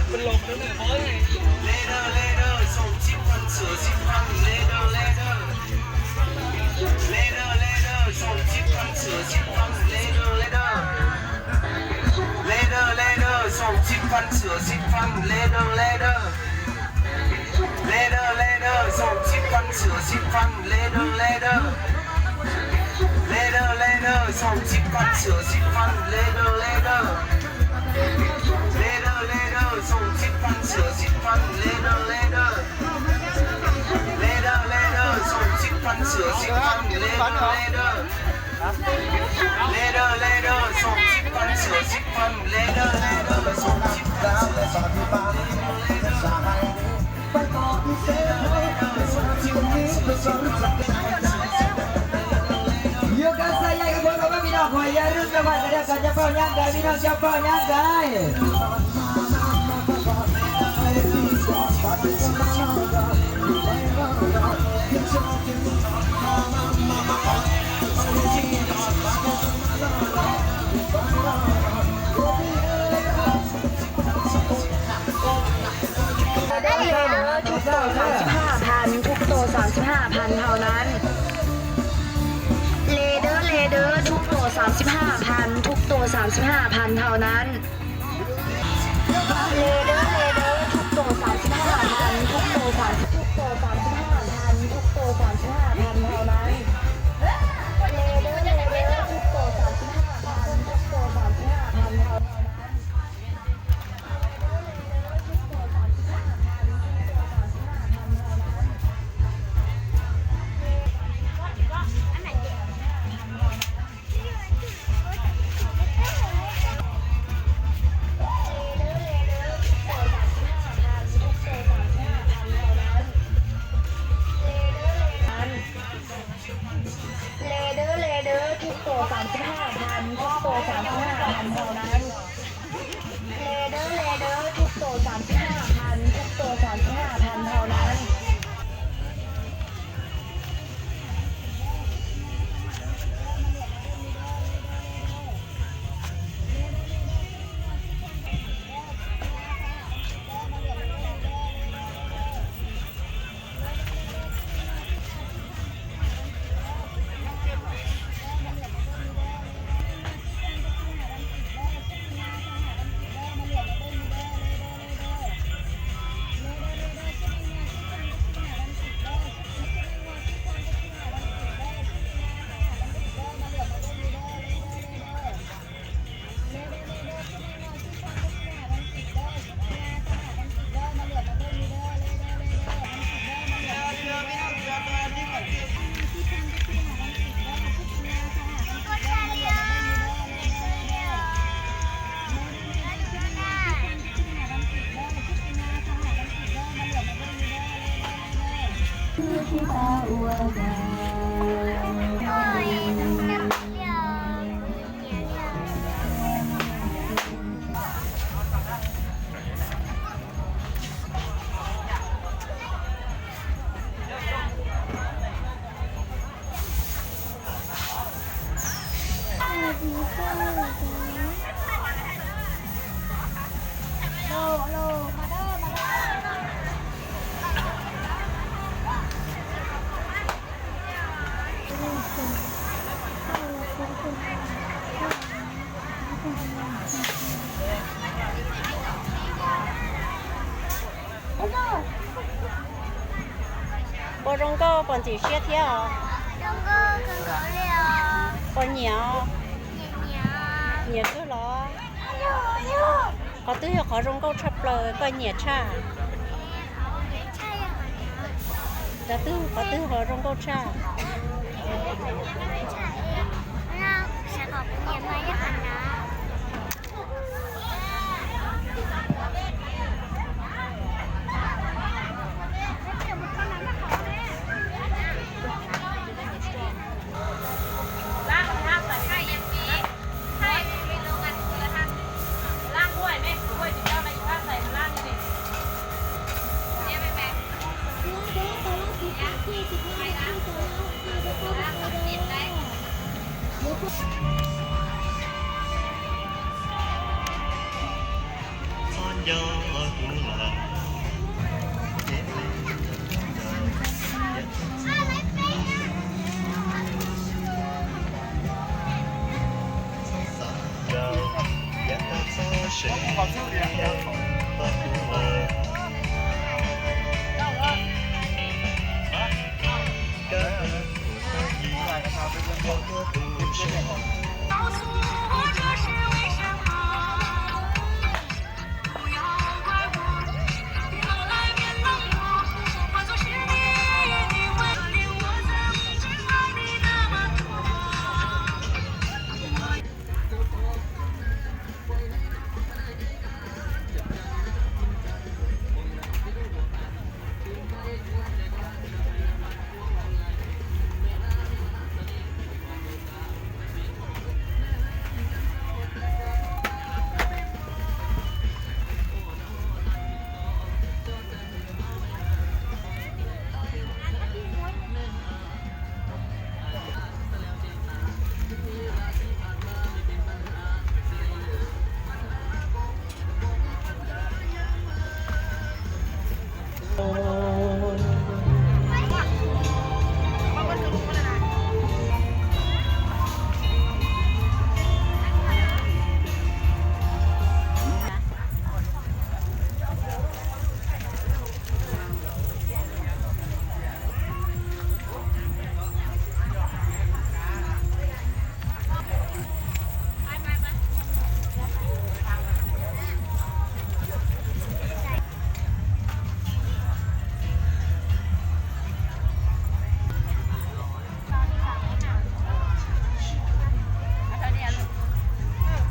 Later, later, song sip fan sửa sip fan, later, later. Later, later, song sip fan sửa sip fan, later, later. Later, later, song sip fan sửa sip fan, later, later. Later, later, song sip fan sửa sip fan, later, later. Later, later, song sip fan sửa sip fan, later, later. Later, later, song sip fan sửa sip fan, later, later. Later, later, song sip fan sửa sip fan, later, later. Later, later, song sip fan sửa sip fan, later, later, song sip fan sửa sip fan, later, later. Yog koj xav ya koj puas tau pab me no qhov ya rub rau mas koj coj poj nyab nkaim, me no coj poj nyab nkaim. Lê Đớ chúc tổ sắm sip ha phan, chúc tổ sắm sip ha phan nthaum nan. Lê Đớ, Lê Đớ chúc tổ sắm sip ha phan, chúc tổ sắm sip ha phan nthaum nan. Lê Đớ, Lê Đớ chúc tổ sắm sip ha phan, chúc tổ sắm, chúc tổ sắm sip ha phan, chúc tổ sắm sip ha phan nthaum nan. Lê Đớ, Lê Đớ chúc tổ sắm sip ha phan, chúc tổ sắm sip ha phan nthaum nan. Lê Đớ, Lê Đớ chúc tổ sắm sip ha phan, chúc tổ sắm sip ha phan nthaum nan. Lê Đớ, Lê Đớ chúc tổ sắm sip ha phan, chúc tổ sắm sip ha phan nthaum nan. Puas zoo nkauj, puas ntxim siab thiab os? Puas nyiam? Nyiam kawg los? Qhov twg yog qhov zoo nkauj tshaj plaws koj nyiam tshaj? Qhov twg, qhov twg qhov zoo nkauj tshaj?